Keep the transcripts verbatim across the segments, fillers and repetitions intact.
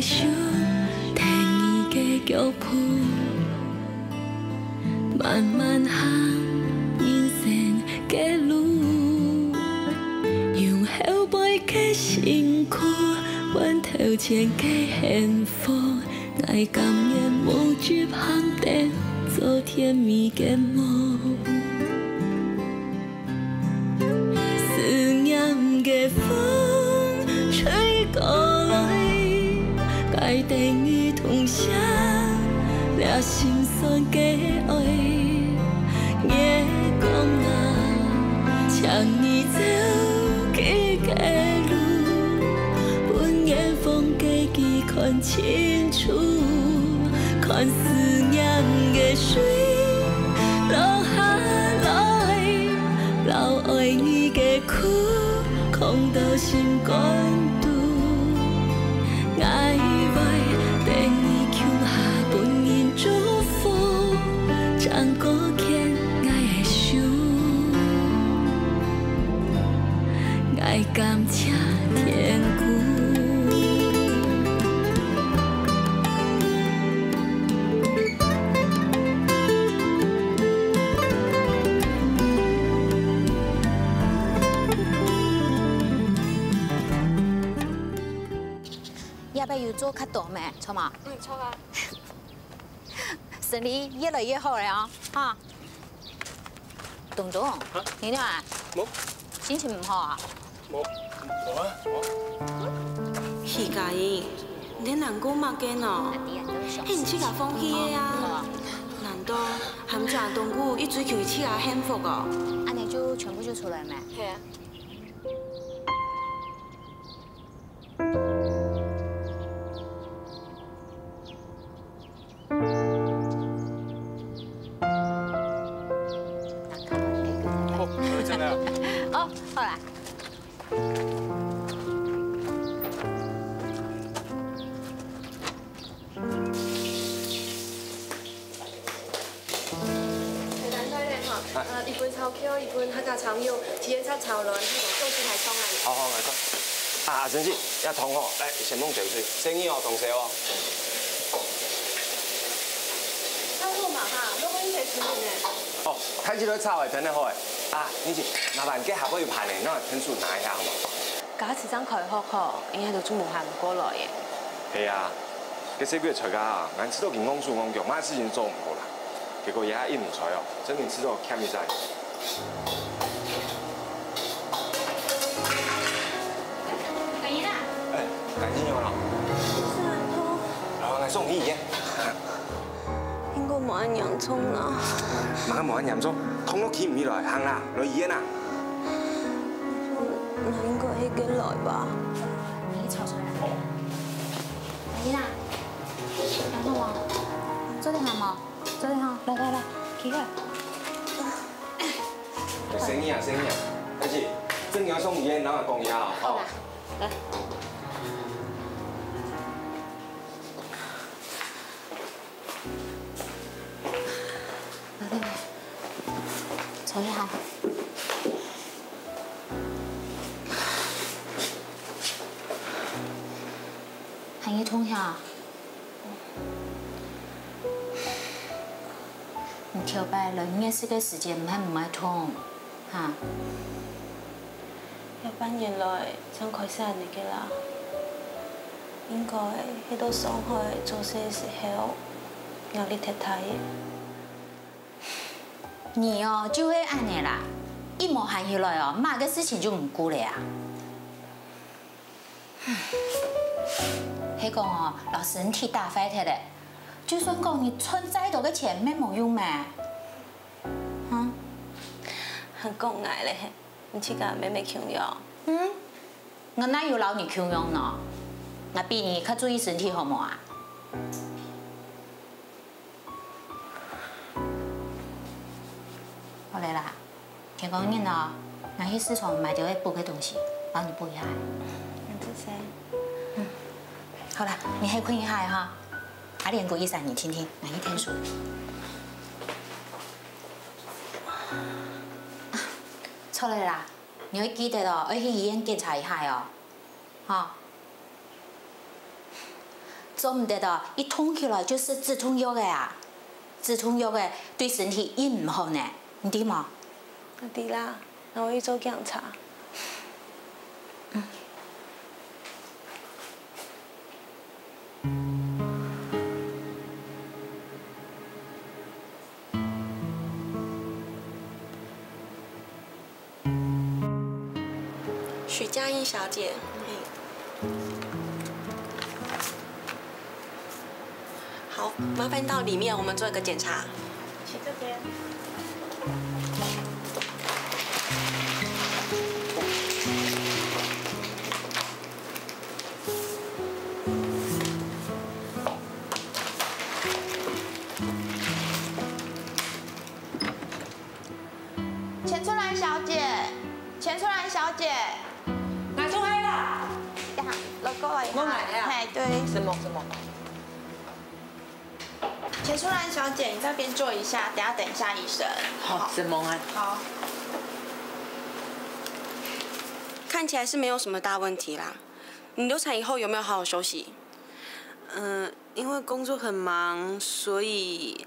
手，跈你个腳步，慢慢行人生个路，用後背个辛苦換頭前个幸福。𠊎甘願無執行得做甜蜜个夢。 思念个風吹過來，𠊎等你同寫這心酸个愛。月光啊，請你照佢个路，分遠方个佢看清楚，看思念个水落下來。 摎愛你个苦囥到心肝肚，𠊎會等你共下分人祝福，正過牽𠊎个手，𠊎感謝天公。 這擺有做較多咩？著無？嗯，著啊。生理越來越好了哦，哈。東東，啊？你哪啊？無。心情毋好啊？無，無啊，無。徐佳瑩，你在難過麼个呢？係你自家放棄个啊？難道還毋知東姑一直追求自家幸福哦？恁樣就全部就出來咩？係啊。 哦，真的啊。哦，好啦。 菜單來了哈，呃，一份炒茄，一份客家炒肉，七葉菜炒卵，還有豆豉排骨啊。好，好，來看。啊，阿珍姐，這湯吼，來，先放酒水，生意哦，當燒哦。炒肉嘛哈，肉應該係你呢。哦，大家都炒个，真个好誒。啊，你姐，麻煩這下背有盤呢，拿來分手拿一下好嗎？ 假使正開學吼，應該都做無閒過來耶。係啊，該細鬼个衰家啊，𠊎知道佢戇手戇腳，麼个事情都做毋好啦。結果這下一毋在哦，真正知道欠一債。感恩啊！哎，感恩你哦。是啊，然後來送你一件。 應該無恁嚴重啦。麼个無恁嚴重？痛到起毋起來，行啦，來醫院啦。𠊎應該去个來吧。你吵出來。來啦，還好嗎？坐等下嘛，坐等下，來來來，起來。生意啊，生意啊，但是正經愛送醫院，然後講一下哦。好啦，來。 坐下。還有痛無？你頭擺來月事个時節，毋係毋會痛，哈？ 這半年來，正開始恁呢个啦。應該係到上海做事个時候，壓力忒大了。你哦，就係恁呢啦，一無閒起來哦，麼个事情就毋顧了啊。係講哦，摎身體打壞忒了，就算講你賺再多个錢，也無用咩。哈？還講𠊎咧。 你自家乜乜共樣。嗯，𠊎哪有摎你共樣呢？𠊎比你較注意身體好無啊？好了啦，天光日哦，𠊎去市場買兜會補个東西，幫你補一下。嗯，謝謝。嗯，好啦，你先睏一下哈。阿蓮過一三年天天，𠊎去𢯭手。 著了啦，你愛記得哦，愛去醫院檢查一下哦，吼。做毋得哦，一痛起來就食止痛藥个啊。止痛藥个對身體又毋好呢，你知無？𠊎知啦，𠊎會去做檢查。 许佳音小姐，好，麻烦到里面，我们做一个检查。请这边。 钱春兰小姐，钱春兰小姐。拿出来啦！呀，老公啊，我来了。嘿，對。什么什么？钱春兰小姐，你在那边坐一下，等下等一下医生。好，什么啊？好。看起来是没有什么大问题啦。你流产以后有没有好好休息？嗯，因为工作很忙，所以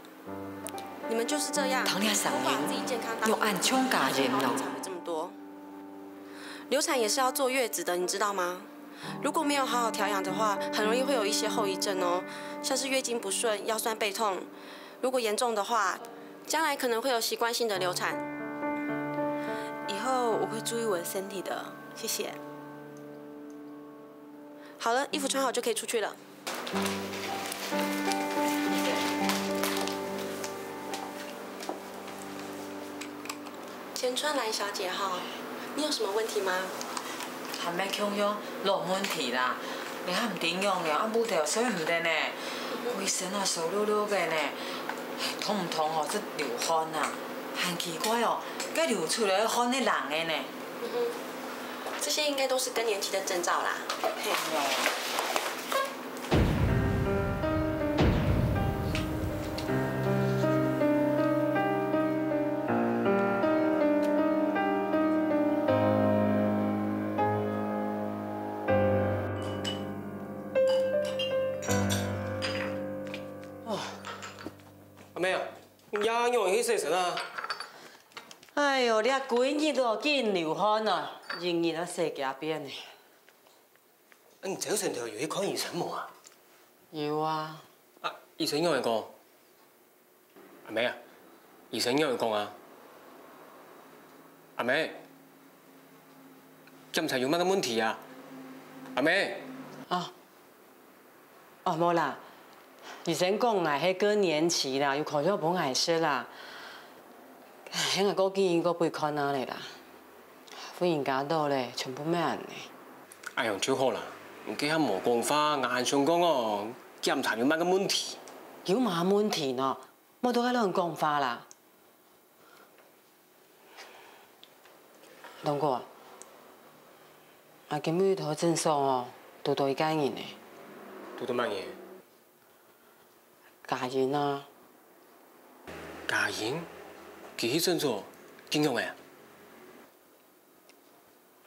你们就是这样，唐丽莎，都把自己健康当，又恁像嫁人咯。才会这么多。流产也是要坐月子的，你知道吗？如果没有好好调养的话，很容易会有一些后遗症哦，像是月经不顺、腰酸背痛。如果严重的话，将来可能会有习惯性的流产。以后我会注意我的身体的，谢谢。好了，衣服穿好就可以出去了。 钱春兰小姐哈，你有什么问题吗？還毋係共樣老問題啦，你還毋知仰仔，啊，屋頭睡毋得呢，嗯哼。規身啊，燒熝熝个呢，痛毋痛吼，就流汗啊，還奇怪哦，該流出來个汗係冷个呢。 嗯哼，這些應該都是更年期的徵兆啦。嘿。哦，阿妹啊，你仰仔去洗身啊？ 哎喲，這幾日哦，緊流汗啊，日日啊洗幾下遍呢。啊，你朝晨頭有去看醫生無啊？有啊。啊，醫生仰仔講？阿妹啊，醫生仰仔講啊？阿妹，檢查有麼个問題啊？阿妹。啊， 哦，無啦，醫生講𠊎係更年期啦，有開藥分𠊎食啦。唉，𠊎過幾日過分去看下咧啦。婦人家老咧，全部乜恁呢。恁樣就好啦，你這下無講話，𠊎還想講哦，檢查有麼个問題？有麼个問題呢？莫在該亂講話啦。 東哥啊，𠊎今晡日在診所哦，堵著一個人呢。堵著麼人？佳音啊。佳音？佢去診所，仰仔啊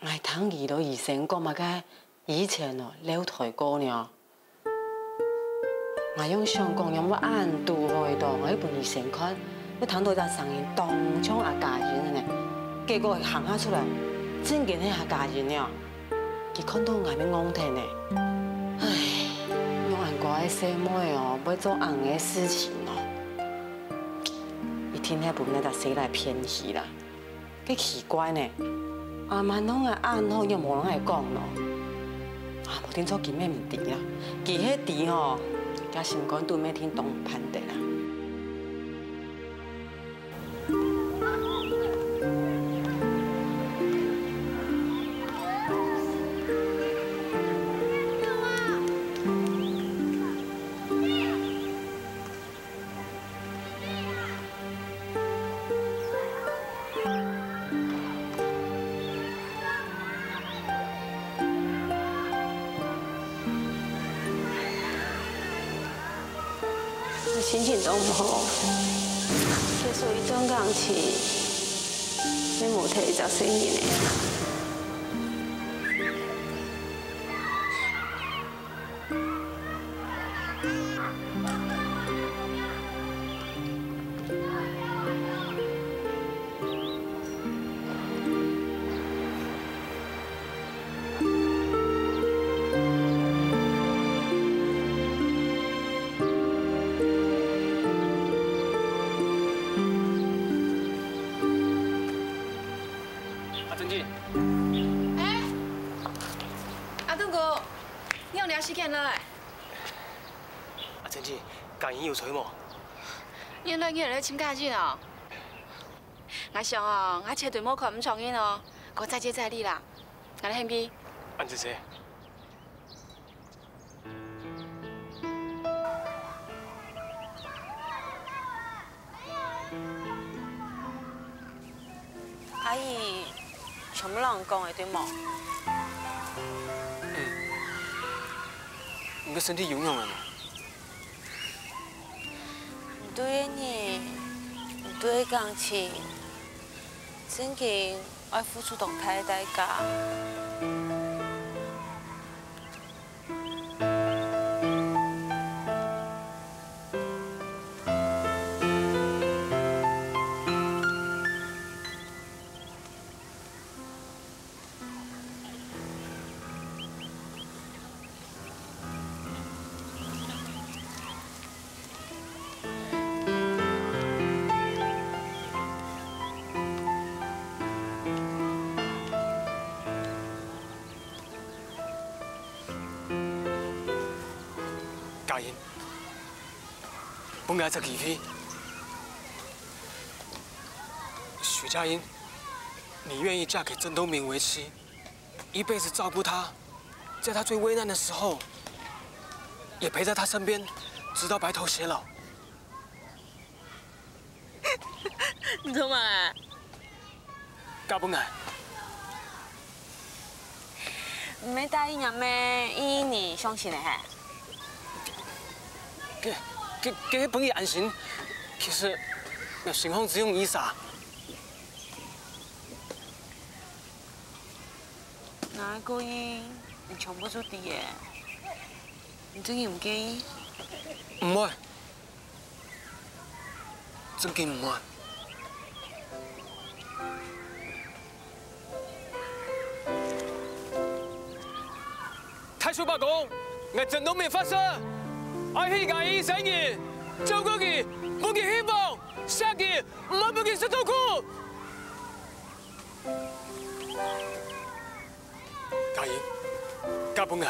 ？𠊎聽佢摎醫生講麼个，以前哦，樓梯高呢。 𠊎仰想講仰會恁堵好著，𠊎去分醫生看，又聽著一隻聲音當像阿佳音个呢。結果行下出來，正經係阿佳音呢。佢看著𠊎乜戇忒呢。唉，仰恁乖个細妹哦，會做恁樣个事情哦。一定係分該隻細賴騙去啦。 該奇怪呢，阿姆攏恁好，仰無摎𠊎講呢？啊，無定著佢乜毋知啊，佢係知吼，厥心肝肚乜定當盼得啊。 𠊎心情當毋好，結束一段感情，乜無忒一隻細人仔。這時間來。阿珍姐，家英有在無？你兩日來尋家英哦？𠊎想哦，𠊎絕對無看毋著人哦，過再接再厲啦。𠊎來喊佢。恁仔細。 阿姨，全部摎你講个對無？嗯。你个身體有仰仔無？你對个人，你對个感情，正經愛付出當大个代價。 家英，分𠊎一隻機會。徐佳音，你願意嫁給鄭東明為妻，一輩子照顧他，在他最危難的時候，也陪在他身邊，直到白頭偕老。 你做麼个？嫁分𠊎。毋係答應了咩？依依你相信了嘿？該、該、該係分佢安心。其實，𠊎心項只有你儕。𠊎个意，你全部都知了。你真个毋介意？毋會。 正經毋會。大叔伯公，𠊎鄭東明發誓，愛惜𠊎个生日，照顧佢，分佢希望，惜佢，毋會分佢受痛苦。 家英，嫁分𠊎。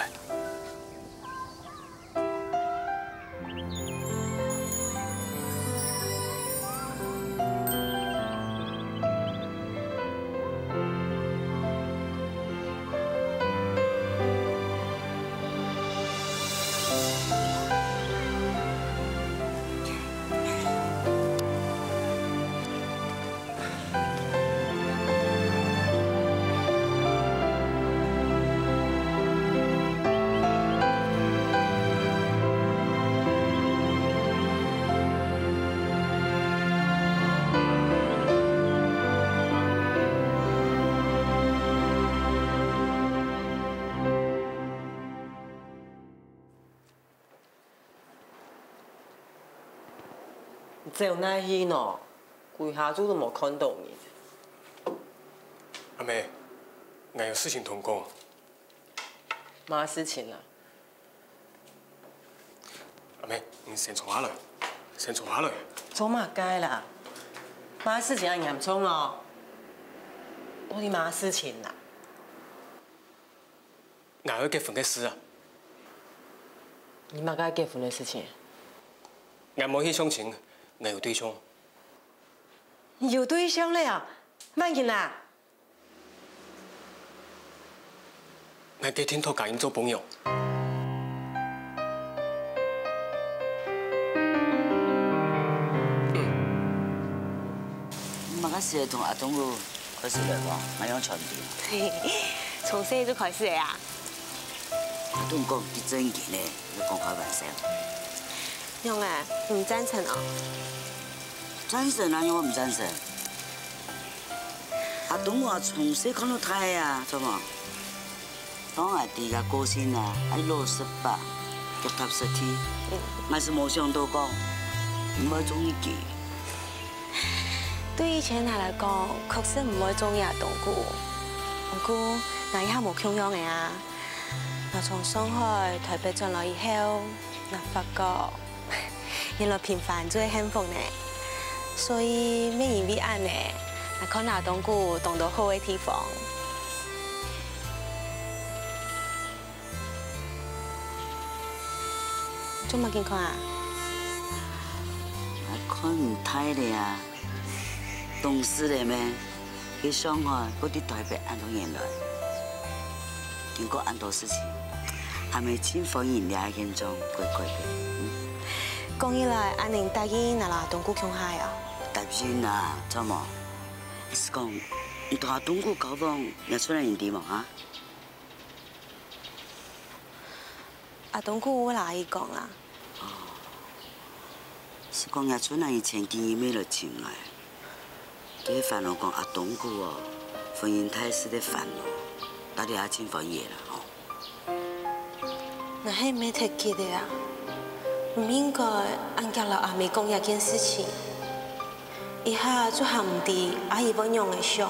走哪去喏？歸下晝都無看著你。阿姆，𠊎有事情同你講。麼个事情啊？阿姆，你先坐下來，先坐下來。做麼个啦？麼个事情恁嚴重哦？到底麼个事情啊？ 𠊎愛結婚个事啊。你麼个愛結婚个事情？𠊎無去相親，𠊎有對象。你有對象了啊？麼人啊？𠊎決定同家英做朋友。嗯。你麼个時節同阿東武 開始來講，𠊎仰傳承？從細就開始个啊。阿東講，佢正經个，你講開玩笑。仰啊，你毋贊成哦？贊成啊，仰會毋贊成？阿東武從細看到大个啊，著無？ 當𠊎知佢个個性啊，愛老實巴，腳踏實地。𠊎係無想到講，你會中意佢。對以前𠊎來講，確實毋會中意阿東武。毋過，𠊎一下無共樣个啊。𠊎從上海、台北轉來以後，𠊎發覺， 原來平凡就係幸福呢。所以，乜因為恁呢，𠊎看阿東武當多好个地方。做麼个看啊？𠊎看毋大咧啊，懂事咧咩？去上海，過去台北恁多年來，經過恁多事情，阿姆盡歡迎這現狀改改變。講起來，恁樣答應拿摎阿東牯共下啊？答應啊，做麼？係講，你同阿東牯交往，也出來人知無啊？ 阿東牯會摎佢講啦。係講也就拿以前見面來尋來，佢煩惱講阿東牯哦，婚姻大事个煩惱，大家也盡歡喜啦吼。𠊎係毋係忒急个啊？毋應該恁遽摎阿姆講這件事情，一下就還毋知阿姨會仰仔想。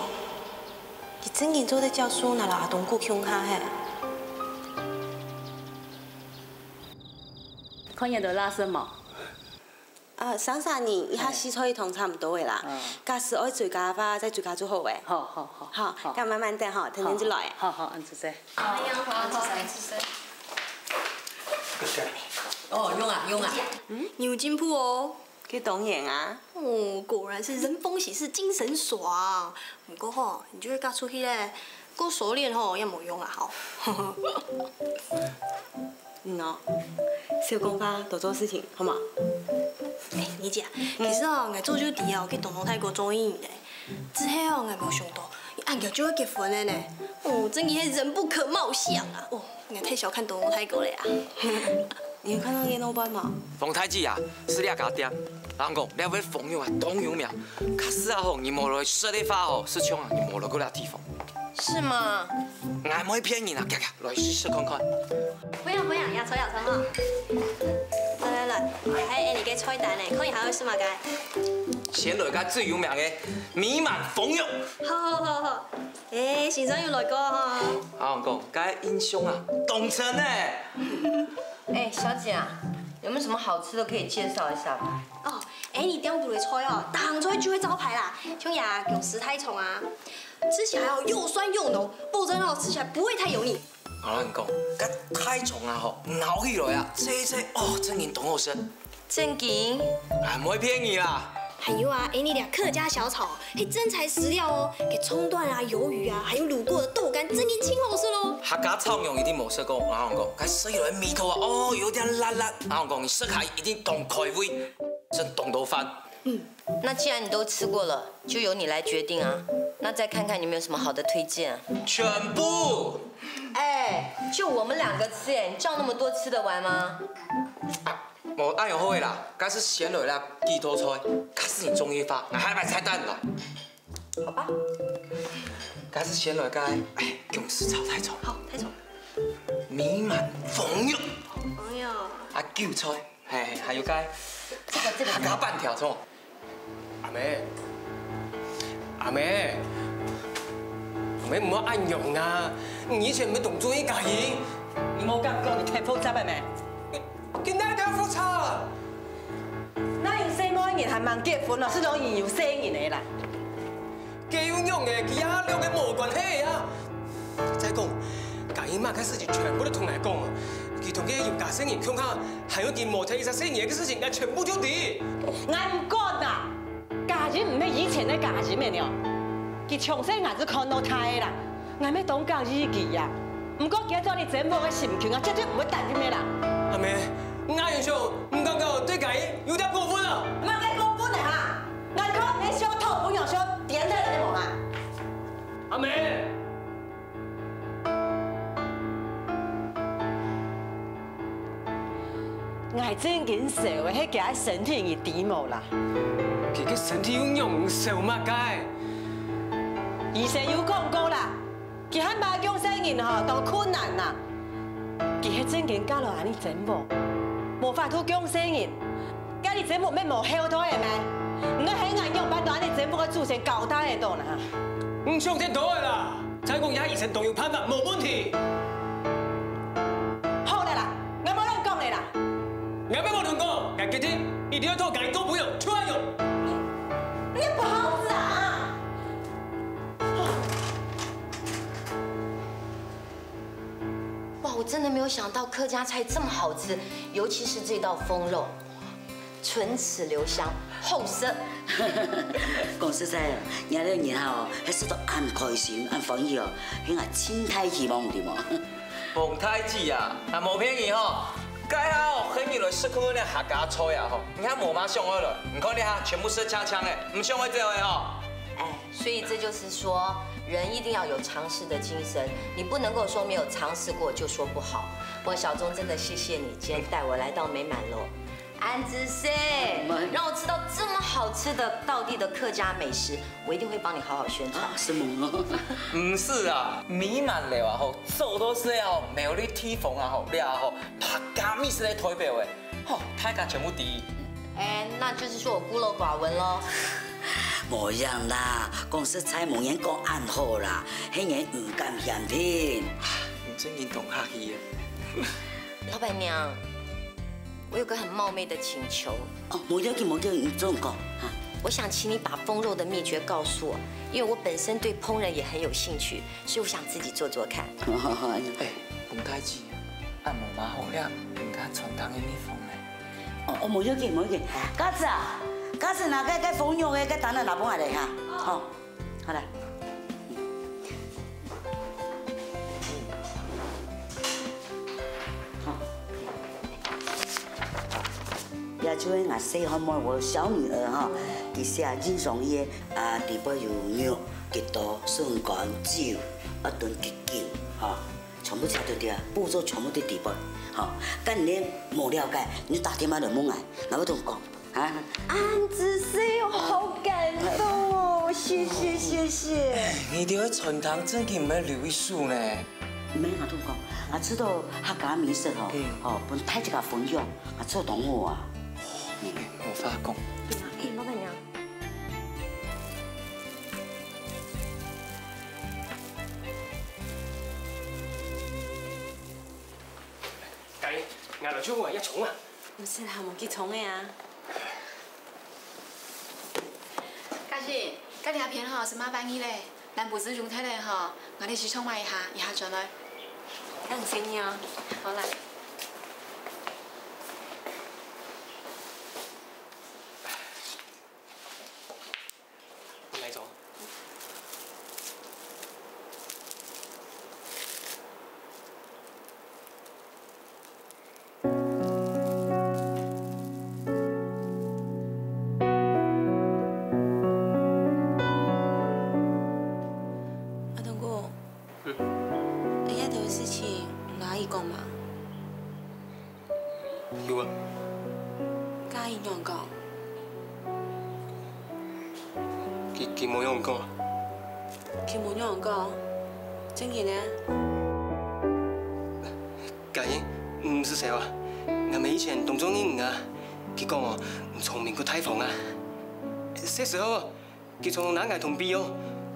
佢正經做得接受拿摎阿東牯共下係？看見到垃圾無？呃，省省呢，一下洗菜一桶差毋多个啦。嗯。假使愛追加个話，再追加就好个。好，好，好，好，好。該慢慢等吼，等等就來。好，好，恁仔細。好，好，好，恁仔細。哦，用啊，用啊。嗯，你有進步哦。 該當然啊。哦，果然是人逢喜事精神爽。毋過吼，你就係嫁出去咧，過收斂吼也無用啊吼。嗯哦，少講話，多做事情，好無？哎，你姐，其實哦，𠊎早就知哦，去東東泰國中意你咧。只係哦，𠊎無想到，你恁遽就會結婚了呢。哦，真个係人不可貌相啊！哦， 你太小看東東泰國了呀。你有看到佢老闆無？方太子啊，係這家店。人講這位方玉啊，當有名。假使啊吼，你無來食个話吼，係像啊，你無來過這地方。是嗎？𠊎毋會騙人啊，遽遽來試試看看。不用不用，也坐也坐哈。來來來，還有你个菜單呢，看一下愛食麼个。先來个最有名个美滿方玉。好好好好。 哎，先生有來過哈。阿公講，該印象啊，當深呢。哎，小姐啊，有沒有什麼好吃的可以介紹一下嗎？哦，哎，你點肚个菜哦，當菜就係招牌啦，像呀薑絲大腸啊，吃起來哦又酸又濃，保證哦吃起來不會太油膩。阿公講，該大腸啊吼，咬起來啊，脆脆哦，真經當好食。 正經？哎，毋會騙你啦。還有啊，哎，你這客家小炒，係真材實料哦，該蔥段啊、魷魚啊，還有滷過的豆乾，正經盡好食咯。客家炒肉一定無食過，阿公講，該食起來味道啊，哦，有點辣辣，阿公講你食下一定當開胃，真當多飯。嗯，那既然你都吃過了，就由你來決定啊。那再看看你有沒有什麼好的推薦啊？全部。哎，就我們兩個吃，哎，你叫那麼多吃得完嗎？ 無恁樣好个啦，該係先來啦，幾道菜，假使你中意个話，𠊎還買菜單來。好吧。該係先來个，哎，薑絲炒大腸。好，大腸。美滿黃肉。黃肉。啊，韭菜，嘿，還有該，這個，這個。客家粄條，錯。 阿姆，阿姆，阿姆，毋好恁樣啊！你以前毋係當中意嘉怡？你無感覺佢忒複雜了咩？佢哪有複雜？哪有細妹人還吂結婚咯，就當人有細人个啦？該又仰仔，佢也兩個無關係啊！再講，嘉怡麼个事情全部都同𠊎講啊！佢同該有家室人共下，還有佢無忒一隻細人个事情，𠊎全部就知。𠊎毋管啦！ 嘉怡毋係以前个嘉怡了呢，佢從細𠊎就看到大个啦，𠊎乜當合意佢啊。毋過佢愛做你曾某个心臼，𠊎絕對毋會答應个啦。阿姆，𠊎有想，毋感覺對嘉怡有點過分啊？麼个過分个哈？𠊎看你想討餔娘想顛倒來个無啊？阿姆！ 𠊎正經愁个係佢个身體，你知無啦？佢个身體又仰愁麼个？醫生有講過啦，佢還無降細人吼，當困難啦。佢係正經嫁落恁仔曾某，無法度降細人， 該你曾某乜無後代个咩？你愛喊𠊎仰般對恁仔曾某个祖先交代个到哪？你想忒多个啦！再講這醫生當有辦法，無問題。好了啦，𠊎無亂講个啦。𠊎乜無亂講，𠊎決定一定愛討嘉怡做餔娘，就恁樣。你不好使啊！ 哇，我真的没有想到客家菜这么好吃，尤其是这道封肉，唇齿留香，好食。講實在，𠊎這人吼，係食到恁開心、恁歡喜哦，係𠊎盡大希望，對無？ 彭太子啊，啊無騙你吼，該下哦，喊你來食看這客家菜啊吼，你還無麼想愛來？你看這下全部色青青个，毋想愛走个吼。哎，所以這就是說，人一定要有嘗試的精神，你不能夠說沒有嘗試過就說不好。不過小鍾真的謝謝你今天帶我來到美滿樓，恁仔細，讓我吃到這麼好吃的道地的客家美食，我一定會幫你好好宣傳。啊，承蒙哦。毋係啊，美滿樓啊吼，做到係啊吼，苗栗地方啊吼，了啊吼，客家美食个代表誒，吼，大家全部知。哎，那就是說我孤陋寡聞嘍。無樣啦，講實在無人講恁好啦，係人毋敢嫌聽。你真正當客氣耶。老闆娘，我有個很冒昧的請求，哦，無要緊，無要緊，你總講啊。我想請你把封肉的秘訣告訴我，因為我本身對烹飪也很有興趣，所以我想自己做做看。哎，彭太子，恁無麼好了，人家餐廳个秘方呢？哦，哦，無要緊，無要緊。家子啊，家子拿該該封肉个該單仔拿分𠊎來哈。哦，好來。好。 也就係𠊎細漢妹，我小女兒哈，佢寫日常个啊，底背有肉、幾多、筍乾、酒，啊，燉幾久哈，全部寫到底啊，步驟全部在底背哈。該你無了解，你打電話來問𠊎，𠊎會同你講哈。恁仔細哦，好感動哦，謝謝謝謝。你兜个餐廳正經毋係留一手呢。毋係，𠊎同你講，𠊎知道客家美食吼，吼，分大自家分享，𠊎做當好啊。 無話講。哎，老闆娘，該，𠊎來就我一重啊。毋使啦，無幾重个啊。嘉欣，該這片吼，係麻煩你咧，南部子用忒咧吼，𠊎來試嚐一下，一下轉來。感謝你哦。好啦。 來坐。阿東哥，嗯，你這兜事情，你阿姨講嘛？ 有啊。該佢仰講？佢佢無仰講。佢無仰講？正經呢？該人毋使愁啊，𠊎姆以前當中意你啊，佢講哦，你聰明過大方啊。細時候哦， 佢常拿𠊎同比哦，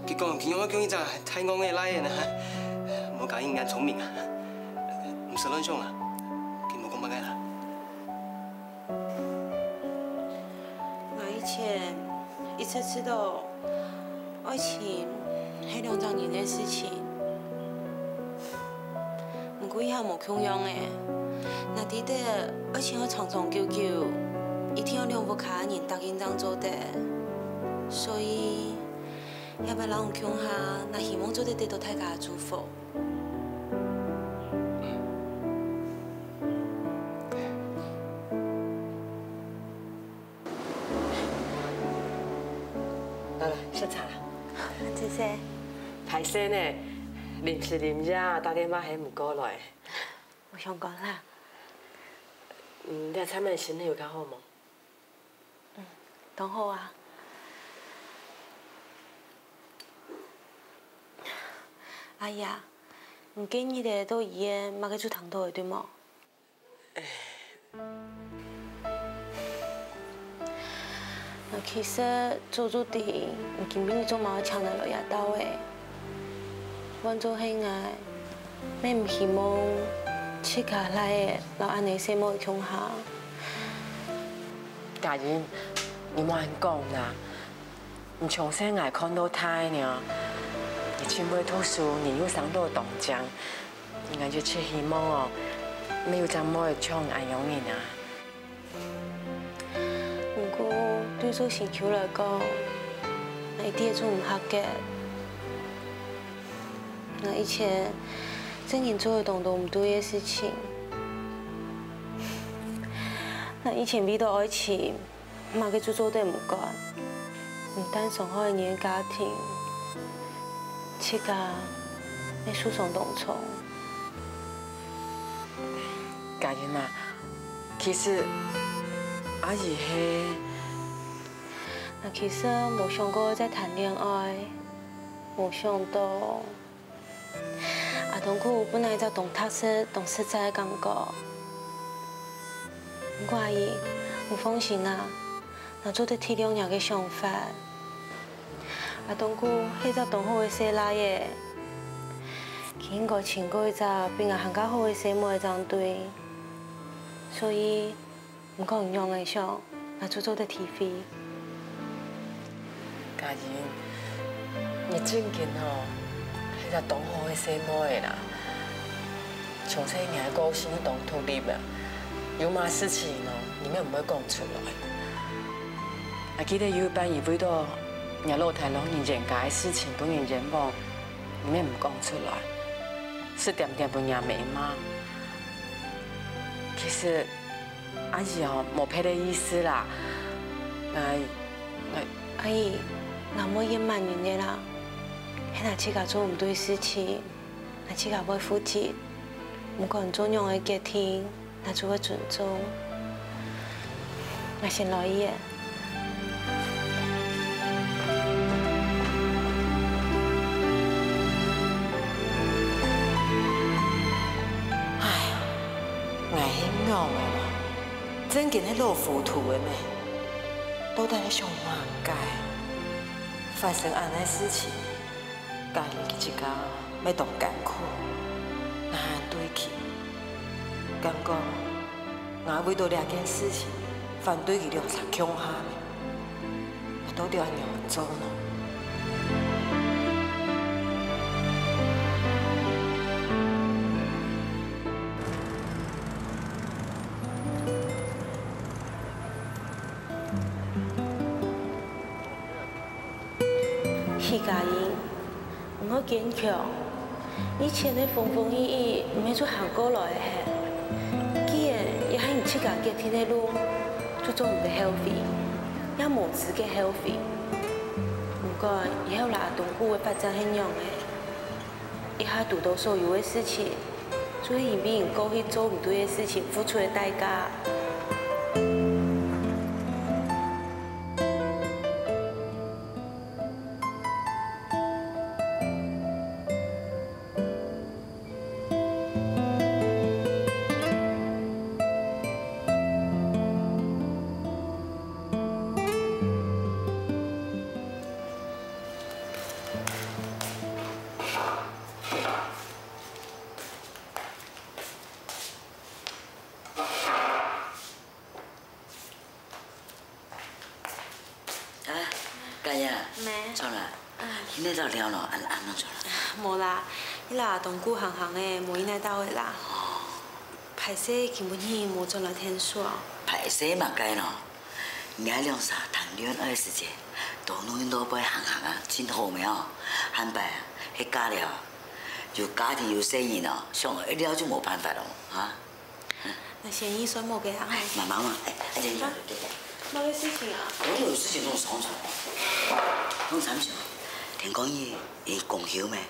佢講佢仰會像一隻大戇个倈仔呢，無加一眼聰明啊。毋使亂想啦，佢無講麼个啦。𠊎以前一直知道愛情係兩隻人个事情。 毋過這下無共樣了，𠊎知得愛情愛長長久久，一定愛兩屋下人答應正做得。所以，這擺摎你共下，𠊎希望做得得到大家个祝福。 來來，食茶啦。謝謝。歹勢呢，臨時臨夜打電話喊你過來。無相干啦。嗯，這站仔身體有較好無？當好啊。阿姨啊，你今日仔到醫院，麼个就聽到个對無？ 其實早就知，你今晡日做麼个會請𠊎來這兜仔。換做係𠊎，乜毋希望自家倈仔摎恁仔細妹共下。嘉音，你莫恁講啦，你從細𠊎看到大呢，你盡會讀書，人又生到當靚， ，𠊎就盡希望哦，乜有隻妹像恁樣人啊。毋過，對做心臼來講，𠊎一點都毋合格。𠊎以前正經做了當多毋對个事情。𠊎以前為著愛情， 麼个就做得毋管，毋但傷害人个家庭，自家乜受傷當重。嘉音啊，其實阿姨係，𠊎其實無想過再談戀愛，無想到 阿東牯本來一隻當踏實、當實在个感覺。毋過阿姨，你放心啊，𠊎做得體諒若个想法。阿東牯係隻當好个細賴仔，佢應該尋過一隻比𠊎還較好个細妹正對。所以， 毋管仰仔想，𠊎就做得體會。嘉音，你正經吼，係隻當好个細妹仔啦。從細你个個性當獨立啊，有麼事情哦，你乜毋會講出來。𠊎記得有一擺你為著若老弟摎人冤家个事情分人冤枉，你乜毋講出來，就恬恬分若姆罵。其實， 阿姨哦，無別个意思啦。𠊎，𠊎，阿姨，𠊎會隱瞞你个啦。係𠊎自家做毋對事情，𠊎自家會負責。毋管做仰个決定，𠊎就會尊重。𠊎先來去了。 唉，𠊎係仰仔啦，正經係老糊塗了咩？到底係想麼个？發生恁仔事情，家裡自家乜當艱苦，𠊎還對佢，敢講 𠊎為著這件事情反對佢兩儕共下咩？𠊎到底愛仰般做呢？徐佳瑩， 你愛堅強，以前个風風雨雨毋係就行過來个係。既然也係你自家決定个路，就做毋得後悔，也無資格後悔。毋管以後啦，東牯个發展係仰仔，這下堵著所有个事情，就係因為你過去做毋對个事情付出个代價。 啊，佳瑩啊，咩？著啦，你哪到尞咯，恁暗攏著啦。無啦，這下東牯行行仔，無去哪到仔啦。歹勢今晡日無轉來𢯭手。歹勢麼个咯？你兩儕談戀愛時節，都攏愛落背行行啊，真好咩哦？下擺啊，係嫁了啊，有家庭有細人哦，想愛尞就無辦法咯，啊？ 𠊎先去睡目个啊。哎，慢慢嘛，哎，哎，哎，哎，麼个事情啊？我有事情同你商量，同你商量。天光日，你公休咩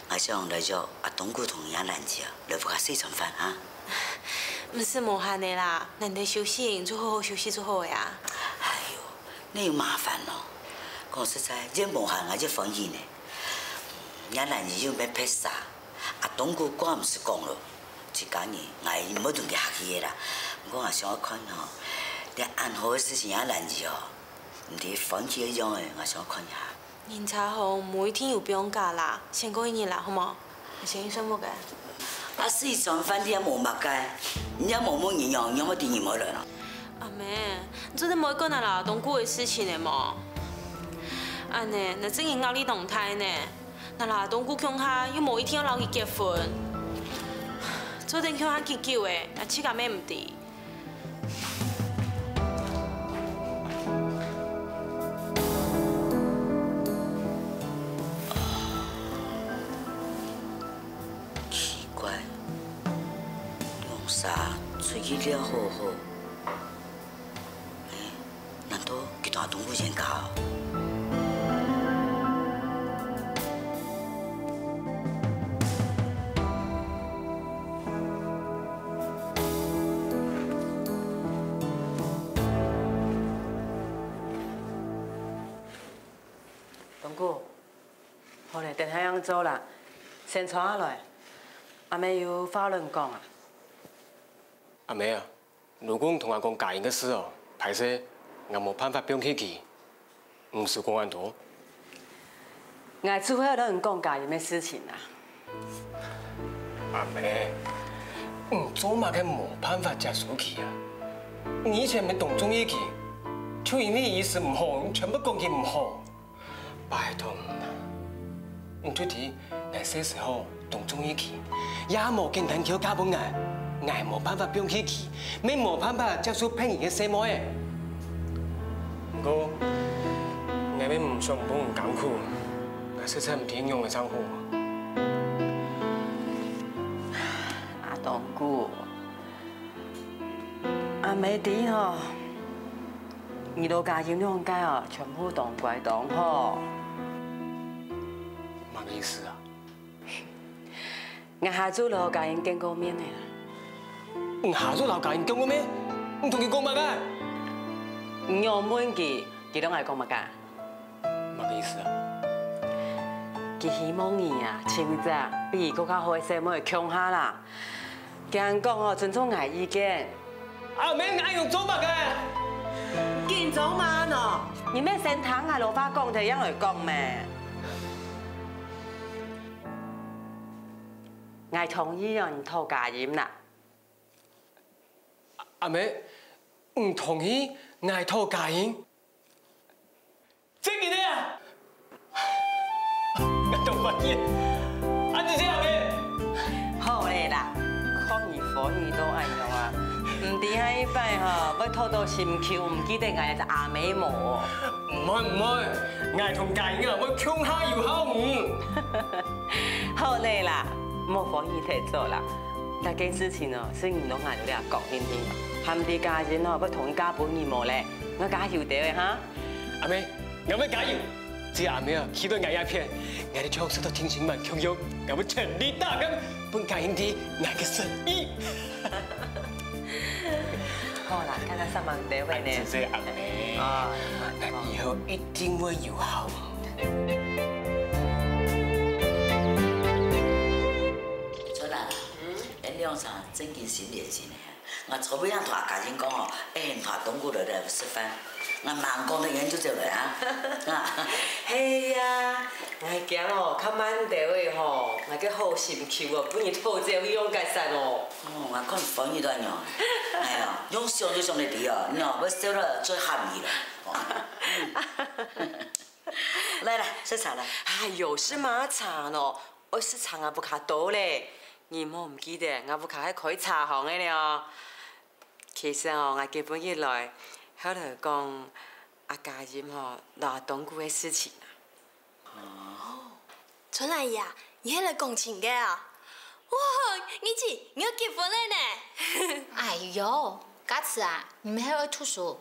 ？𠊎想來約阿東牯同若蘭姨啊，來屋下食一餐飯哈。毋使無閒个啦，難得休息，就好好休息就好个啊。哎喲，你有麻煩咯。講實在，越無閒，𠊎越歡喜呢。若蘭姨又毋係別儕，阿東牯掛毋使講咯。 自家人，𠊎毋會同佢客氣个啦。毋過𠊎想愛看吼，這恁好个事情也難做哦，毋知歡喜个樣仔，𠊎想愛看一下。人家吼，無一定有放假啦，先過一日啦，好無？𠊎先去睡目个。啊，食一餐飯你也無麼个，你也無問人樣，仰會知人會來啦？阿妹，你做得莫管𠊎摎東牯个事情个無？恁仔，𠊎正經壓力當大呢。 𠊎摎東牯共下，又無一定愛摎佢結婚。做陣共下幾久欸，啊，自家乜毋知。奇怪，兩儕出去尞好好，欸，難道佢同阿東姑冤家啊？ 東姑，好咧，等下樣做啦，先坐下來，阿姆有話摎你講啊。阿姆啊，老公同𠊎講嘉音个事哦，歹勢，𠊎無辦法放棄佢。 毋使講恁多。𠊎就係摎你講嘉音个事情啊。阿姆，你做麼个無辦法接受佢啊？你以前乜當中意佢，就因為佢一時毋好，你全部講佢毋好。拜託你啊，你就知 𠊎細時候當中意佢，也無簡單就嫁分𠊎，𠊎無辦法放棄佢，乜無辦法接受別人个細妹仔。毋過，𠊎乜毋想分你艱苦，𠊎實在毋知仰般正好。阿東姑，阿姆知吼，你摎嘉音兩個哦，全部當乖當好。麼个意思啊？ 𠊎下晝摎嘉音見過面了啦。你下晝摎嘉音見過面？你同佢講麼个？你仰問佢，佢摎𠊎講麼个？麼个意思啊？佢希望你啊，尋隻比佢更加好个細妹共下啦。佢還講哦，尊重𠊎意見。 阿姆，你恁樣做麼个？緊張麼个喏？你乜先聽𠊎老爸講忒正來講咩？𠊎同意哦，你討嘉音啦。阿姆，你同意𠊎討嘉音？ 真个啊！𠊎當歡喜，恁仔細啊，阿姆。好咧啦，看你歡喜到恁樣啊，毋知下一擺吼，會討著心臼毋記得𠊎个阿姆無哦？毋會毋會，𠊎同嘉音啊會共下有孝女。好咧啦，莫歡喜忒早啦。這件事情哦，係你摎𠊎兩儕講定定，還毋知嘉音哦會同你嫁分你無咧？愛加油兜仔哈！ 阿姆，𠊎會加油！只要阿姆啊，企在𠊎這片，𠊎兜就像石頭定心丸共樣，𠊎會全力打拼，分嘉音知𠊎个誠意。好啦，看看上網得會呢。恁仔細阿姆，啊，𠊎以後一定會有孝。春蘭啊，恁兩儕正經心連心呢。 𠊎昨晡日同阿嘉音講吼，愛喊阿東姑來這食飯。𠊎吂講忒，佢就走了啊。啊，係啊，𠊎驚哦，較慢兜仔吼，𠊎个好心臼哦，分你討走去用結煞哦。哦，𠊎看你歡喜到恁樣，哎呀，用想就想得到哦，你哦，會笑到最合意了。哦。來來，食茶來。哎喲，食麼个茶喏？ 愛食茶𠊎屋下多咧，你莫毋記得，𠊎屋下係開茶行个了。其實哦，𠊎今晡日來，係來講阿嘉音吼，摎阿東姑个事情啊。哦，春蘭姨啊，你係來講親个啊？哇，二姊，你愛結婚了呢！哎喲，家慈啊，你毋係愛讀書，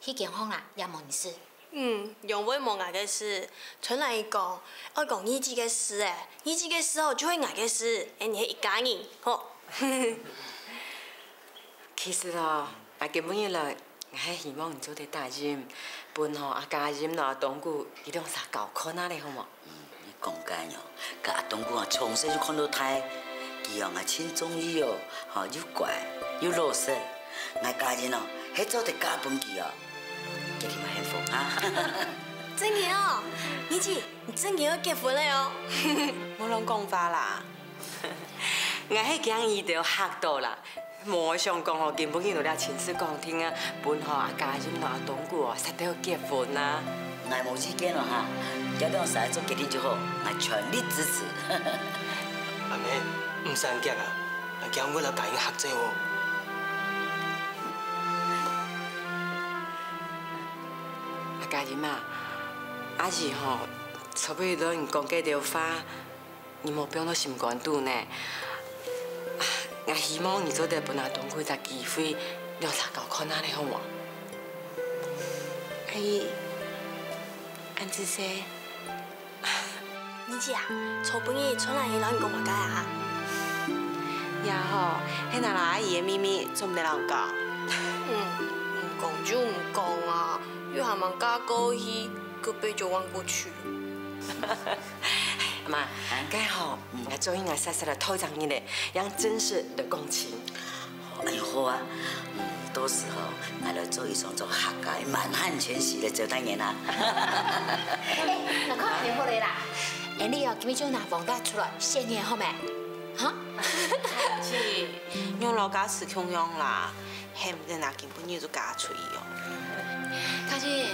去間房啦，也無人事。嗯，仰會無𠊎个事？春蘭姨講，愛講二姊个事欸，二姊个事哦，就係𠊎个事，𠊎你係一家人，吼。其實哦，𠊎今晡日來，𠊎係希望你做得答應，分吼阿嘉音摎阿東姑佢兩儕交看下咧，好無？ 嗯，你講个哦，該阿東姑啊，從細就看到大，佢哦，𠊎盡中意哦，吼，又乖又老實。𠊎嘉音哦，係做得嫁分佢哦，佢定會幸福啊。真个哦，二姊，你真个愛結婚了哦？莫亂講話啦，𠊎係驚佢兜嚇到啦。 無想講吼，今晡日就這親事講定啊，分吼阿嘉音摎阿東姑哦，煞兜結婚啊。𠊎無意見了哈，佢兩儕做決定就好，𠊎全力支持。阿姆，毋使恁遽啊， 𠊎驚會摎家英嚇著哦。阿家英啊，阿姨吼，昨晡日摎你講該兜話， 你莫放到心肝肚呢。啊，𠊎希望你做得分阿東哥一隻機會，兩儕交看啊，你好無？阿姨，恁仔細。你姐啊，昨晡日春蘭姨摎你講麼个啊？也好，係𠊎摎阿姨个祕密，做毋得摎人講。嗯，毋講就毋講啊，又還吂嫁過去，就分人講出去。 媽，該吼，𠊎中意𠊎細細个頭一隻日仔，用正式來講親。哎喲，好啊，嗯，到時候𠊎來做一雙做客家个滿漢全席來招待人啊。哎，𠊎看恁仔好了啦。恁仔哦，今晡日就拿黃卡出來，謝謝好無？哈？姐，你摎家慈共樣啦，恨不得拿今晡日就嫁出去哦。家姐，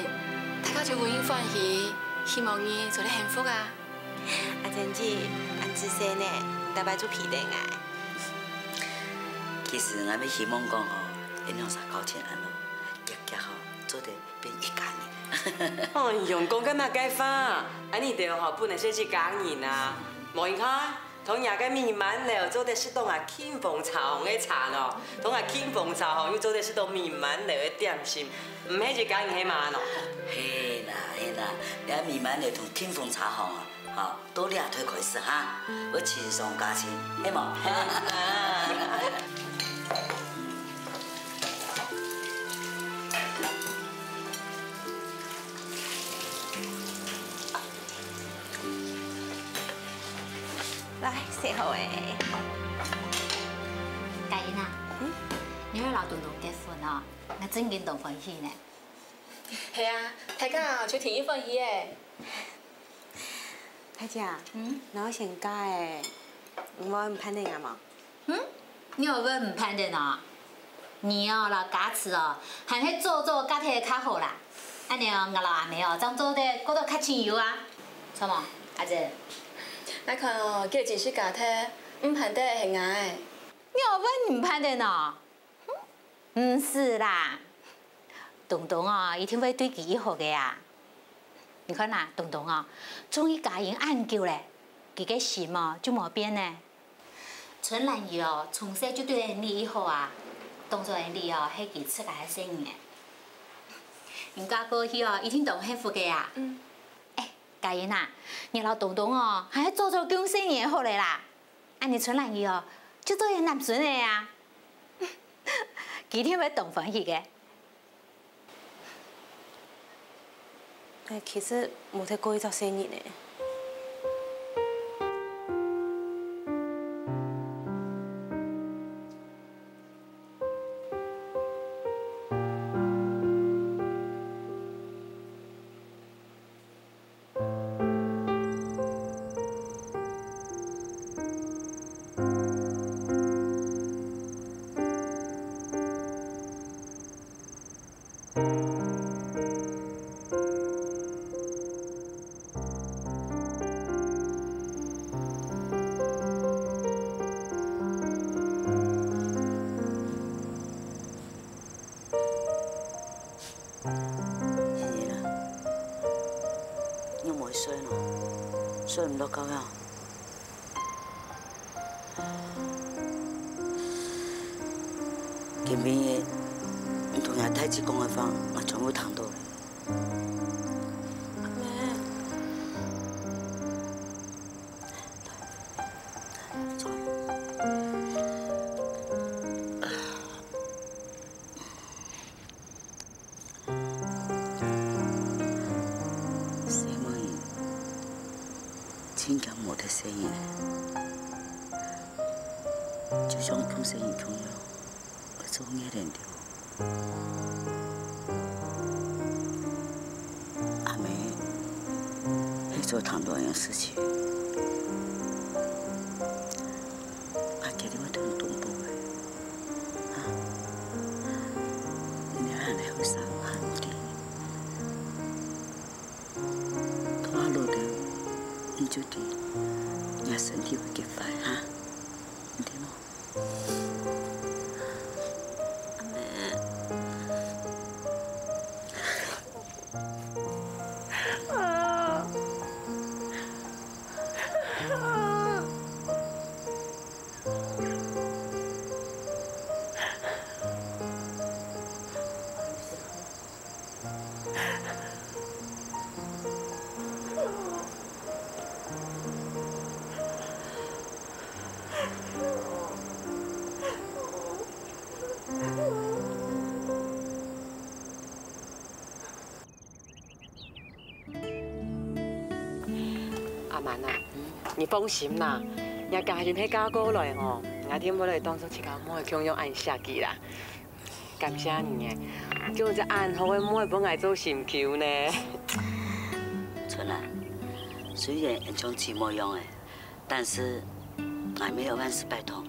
大家就會歡喜，希望你做得幸福啊。 阿珍姊，恁仔細呢，你逐擺就陪等𠊎。其實𠊎乜希望講吼，𫣆兩儕交情恁好，遽遽吼，做得變一家人。哎喲，講該麼个話？恁仔兜吼，本來係一家人啊。無你看，同若个美滿樓做得食到啊慶豐茶行个茶咯，同啊慶豐茶行又做得食到美滿樓个點心，毋係一家人係麼个咯？係啦，係啦，這美滿樓同慶豐茶行啊， 好，對這兜開始哈，愛親上加親，係無？來，洗好咧。家英啊，嗯？你愛摎東東結婚哦，𠊎真經當歡喜呢。係啊，大家就天天歡喜咧。 大姐，嗯？若係先嫁咧，你會毋盼得𠊎無？嗯？你會毋盼得哦？你哦，摎家慈哦，還係早早嫁忒較好啦。恁仔哦，𠊎摎阿姆哦，正做得過到較自由啊。著無，阿珍？𠊎看哦，佢真係嫁忒，毋盼得係𠊎。你會毋盼得哦？ 毋使啦，東東哦，一定會對佢異好个啊。你看啊，東東哦，中意家英恁久咧，佢个心哦就無變呢。春蘭姨哦，從細就對𫣆俚異好啊，當做𫣆俚哦係佢自家个細人仔。你嫁過去哦，一定當幸福个啊。嗯。哎，家英啊，你摎東東哦，還係早早降細人仔好咧啦。 恁仔春蘭姨哦，就做得男孫仔啊！佢一定會當歡喜个。哎，其實無忒過一隻細人仔。係啦，你毋會睡咯？睡毋落覺呀？今晡日你同若大姊講个話，𠊎全部聽到了。阿姆。坐。 細妹，親家無得細人，就像降細人共樣，愛做月亮了。阿姆，係做當多樣事情。 阿姊，你會同你東北个，啊？你還係後生，還毋知。拖下老點，你就知，若身體會結壞，哈？你知無？滿啊，你放心啦，若家人係嫁過來吼，𠊎定會來當做自家妹共樣恁惜佢啦。感謝你誒，就有隻恁好个妹分𠊎做心臼呢。春蘭，雖然𠊎像姊妹樣誒，但是𠊎乜愛萬事拜託。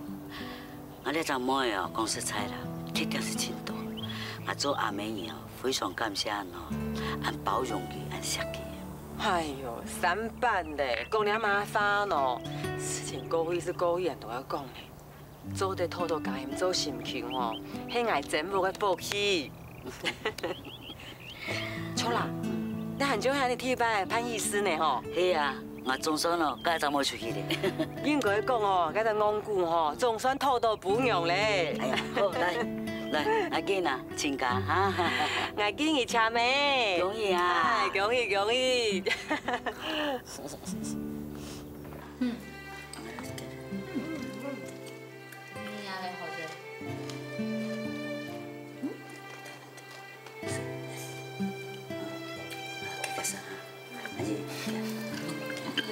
𠊎這隻妹哦，講實在啦，缺點係盡多。𠊎做阿姆个哦，非常感謝你哦，恁包容佢，恁惜佢。哎喲，三八咧，講這麼話喏，事情過去係過去，人都愛講个。做得討到家人做心臼哦，係𠊎真正个福氣。 著啦，你還就喊你第一擺辦喜事呢吼。係啊，𠊎總算哦，該隻妹出去咧。應該講哦，該隻戇牯吼，總算討到餔娘咧。哎呀，好，來，來，𠊎敬你親家哈。𠊎敬你親妹。恭喜啊！哎，恭喜恭喜！嗯。嗯，也來好个。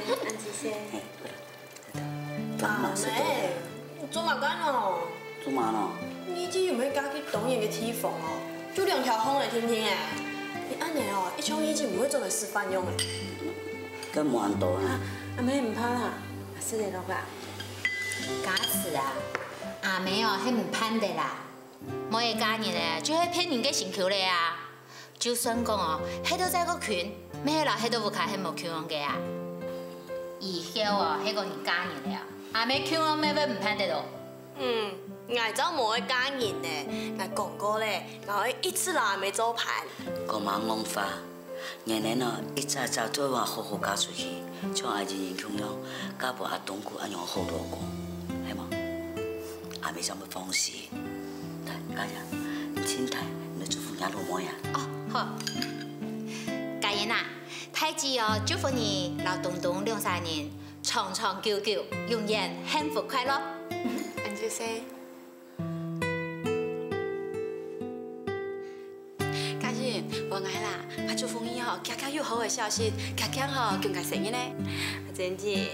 阿姊先。阿妹，做麼个呢？做麼个呢？你這又毋係嫁去當遠个地方哦，就兩條巷仔定定誒。你恁仔哦，一向日子毋會做得食飯用誒。該無恁多啦。阿妹毋怕啦，阿四仔落啦。假使啊，阿妹哦，係毋盼得啦。 妹仔嫁人咧，就係別人个心臼咧啊！就算講哦，歇到再過近，乜係摎歇到屋下係無共樣个啊！以後哦，係個人嫁人咧啊，阿姆共樣乜會毋盼得哦。嗯，𠊎正無愛嫁人呢，𠊎講過咧，𠊎愛一直摎阿姆做伴。講麼戇話， 年年哦，一隻隻做得好好嫁出去，像阿英英共樣，嫁分阿東牯恁樣好老公，係無？阿姆正會放心。來，家人，你凊彩，你來祝福若老妹啊。哦，好。家人啊，大姊哦，祝福你摎東東兩儕人長長久久，永遠幸福快樂。恁仔細。 家人，無礙啦，𠊎祝福你吼，遽遽有好个消息，遽遽吼，共𠊎承認呢。阿珍姐，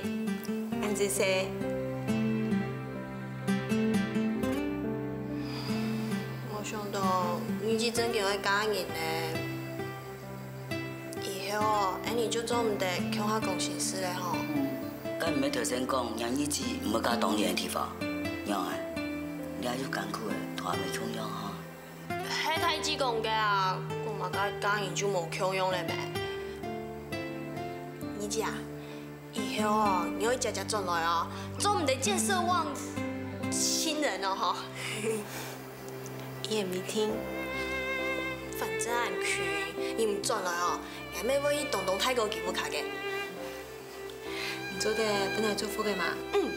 恁仔細。無想到你係真个愛嫁人呢。以後哦，𠊎俚就做毋得共下講心事咧吼。該毋係頭先講，若日子毋會嫁當遠个地方，仰仔？你也有艱苦个，同阿姆共樣吼。 係大姊講个啊，講麼个嫁人就無共樣了咩？二姊啊，以後哦，你愛遽遽轉來哦，做毋得見色忘情人哦吼。伊也毋聽。反正恁近，你毋轉來哦，𠊎乜會去東東大哥佢屋下个。 你做得分𠊎祝福个嘛？嗯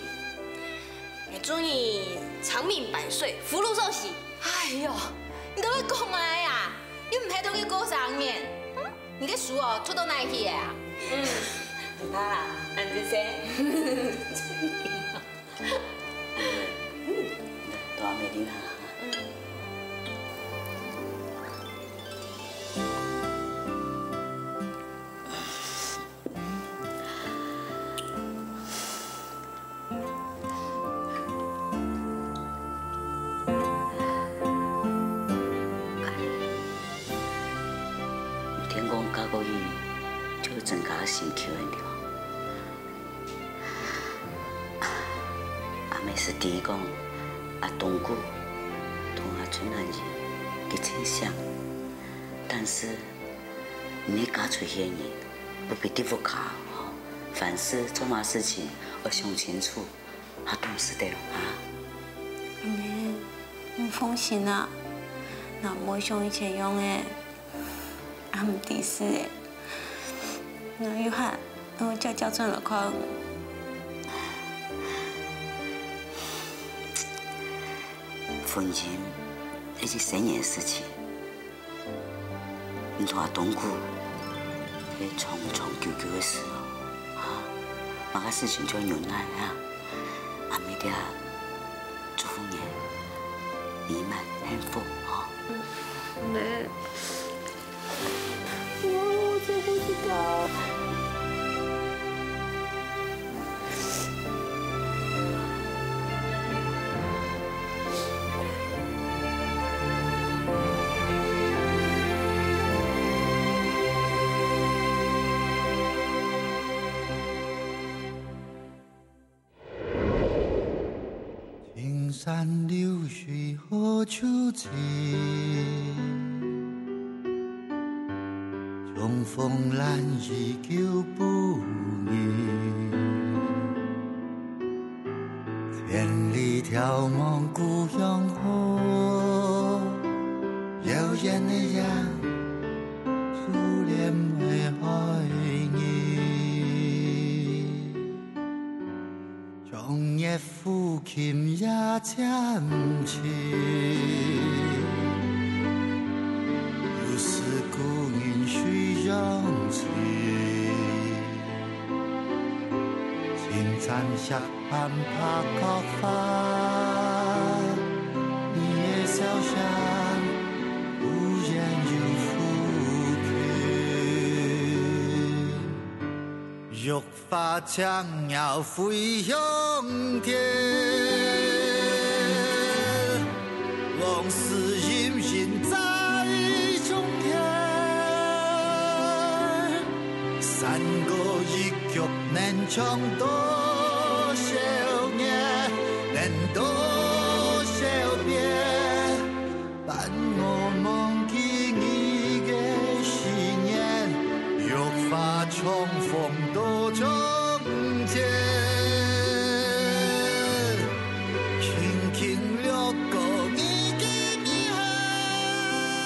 ，𠊎祝你長命百歲，福如壽喜。哎喲，你都會講𠊎啊？又毋係在該過生日。嗯，你个書哦，出到哪去个啊？嗯，毋怕啦，恁仔細。 大美麗啦。天公嫁過去，就會增加心臼个地方。 阿姆係知講，阿東牯同阿春蘭姨佢盡惜，但是你嫁出去个人，不必在屋下吼，凡事做麼事情愛想清楚，還懂事得咯啊。阿姆，你放心啊，𠊎毋會像以前樣仔。 阿姆知事欸，𠊎有閒，𠊎會遽遽轉來看。婚姻係一生人个事情，你同阿東牯係長長久久个事哦，哈，麼个事情就忍耐啊，阿姆這 祝福你美滿幸福哦。嗯，我，我做不到。山流水何处去？ 重逢难以久不语。千里眺望故乡河，遥远的雁，思念的海儿。 长夜抚琴夜浅吟，又思故人水中情。轻弹石板白角花，你的笑声忽远又抚琴。 玉发轻摇飞向天，往事隐隐在中间。山歌一曲能唱断